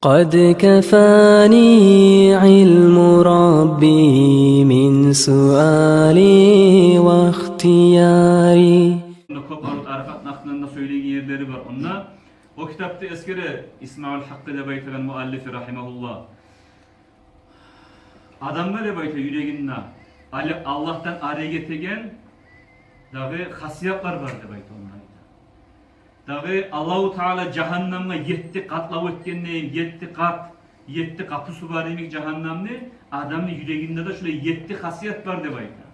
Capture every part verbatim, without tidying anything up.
قد كفاني علم ربي من سؤالي واختياري. Мунда кёп ару тарикъатны гьакъында сёйлейген ерлери бар. Онда о китапда эсгере Исмаул Гьакъкъы деп айтагъан муаллифи, рагьимагьуллагь. Адамгъа деп айта, юрегинде, гьали Аллагьдан арек этеген дагъы хасиятлар бар деп айта, онда айта. Дагъы Аллагьу Таала жагьаннамгъа етти къатлав этгендейин, етти къат, етти къапусу бар йимик жагьаннамны, адамны юрегинде де шулай етти хасият бар деп айта.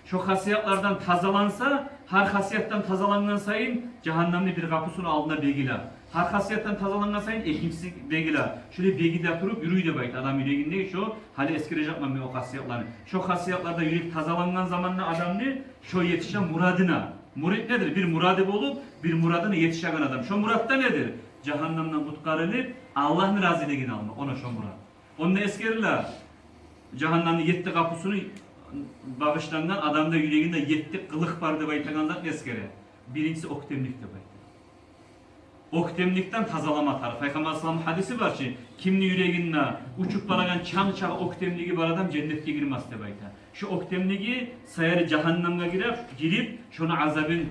Шо хасиятлардан тазаланса, гьар хасиятдан тазалангъан сайын жагьаннамны бир къапусуну алдына бегиле. Гьар хасиятдан тазалангъан сайын экинчиси бегиле. Шулай бегиде туруп юрюй деп айта адам юрегинде шо, гьали эсгережекмен мен о хасиятланы. Шо хасиятларда юрек тазалангъан заманда адамны шо етише мурадына. Мурид недир? Бир мурады болуп, бир мурадына етишеген адам. Шо мурат да недир? Жагьаннамдан къутгъарылып, Аллагьны разилигин алмакъ. Она шо мурат. Онда эсгериле, жагьаннамны етти къапусуну багъышлангъан адамда юрегинде етти къылыкъ бар деп айтагъан затны эсгере. Биринчиси оьктемлик деп айта. Оьктемликден тазалама тарыкъ. Пайхаммар саллаллагьу алайгьи ва салламны гьадиси бар чы, кимни юрегинде учуп барагъан чанг чакъы оьктемлиги бар адам женнетге гирмес деп айта. Шо оьктемлиги саяры жагьаннамгъа гирип, гирип, шону азабын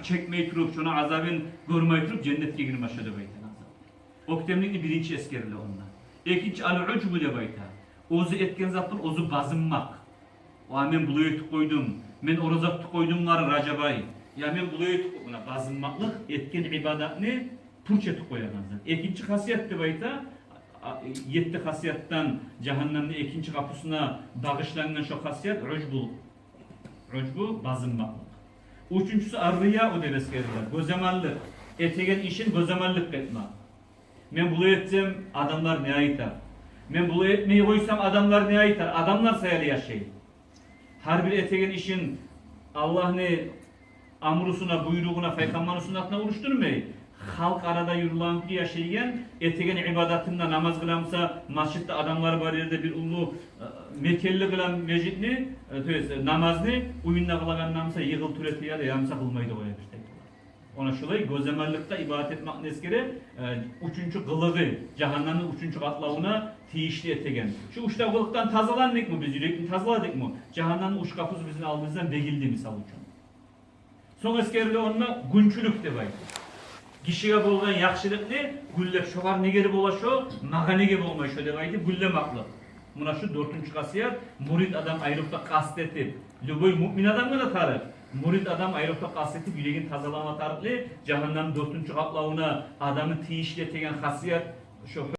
чекмей туруп, шону азабын гёрмей туруп, женнетге гирмес шо деп айта. Оьктемликни биринчи эсгериле онда. Экинчи ал-ужбу деп айта. Оьзю этген затдан оьзю базынмакъ. Ва мен булай этип къойдум, мен ораза тутуп къойдум гьар Ражаб ай. Я мен булай этип къой-, муна базынмакълыкъ, этген ибадатны пуч этип къоягъан зат. Экинчи хасият деп айта, а, етти хасиятдан жагьаннамны экинчи къапусуна багъышлангъан шо хасият ужбу, ужбу базынмакълыкъ. Уьчюнчюсю ар-рияу деп эсгериле, гёземаллыкъ, этеген ишин гёземаллыкъ этмек. Мен булай этсем, адамлар не айтар? Мен булай этмей къойсам, адамлар не айтар? Адамлар саялы яшай. Гьар бир этеген ишин Аллагьны амрусуна, буйругъуна, пайхаммарны суннатына урушдурмай, халкъ арада юрюлген кюйде яшайгъан, этеген ибадатын да, намаз къыламса, межитде адамлар бар ерде бир уллу, э, мекенли къылам межитни, э, то есть, э, намазны, уьюнде къылагъан намса йыгъыл тюр эте яда, я намса къылмай да къоя бир тайпалар. Она шулай гёземаллыкъда ибадат этмекни эсгере, э, уьчюнчю къылыгъы, жагьаннамны уьчюнчю къатлавуна тийишли этеген. Шу уьч де къылыкъдан тазаландыкъмы биз, юрекни тазаладыкъмы? Жагьаннамны уьч къапусу бизин алдыбыздан бегилди, мисал учун. Сонг эсгериле онда гюнчюлюк деп айта. Гишиге болгъан яхшылыкъны гюнлеп, шогъар неге бола шо, магъа неге болмай шо деп айтып гюнлемакълыкъ. Муна шу дёртюнчю хасият, мурид адам айрокъда къаст этип, любой муъмин адамгъа да тарыкъ, мурид адам айрокъда къаст этип, юрегин тазалама тарыкълы, жагьаннамны дёртюнчю къатлавуна адамны тийишли этеген хасият шо.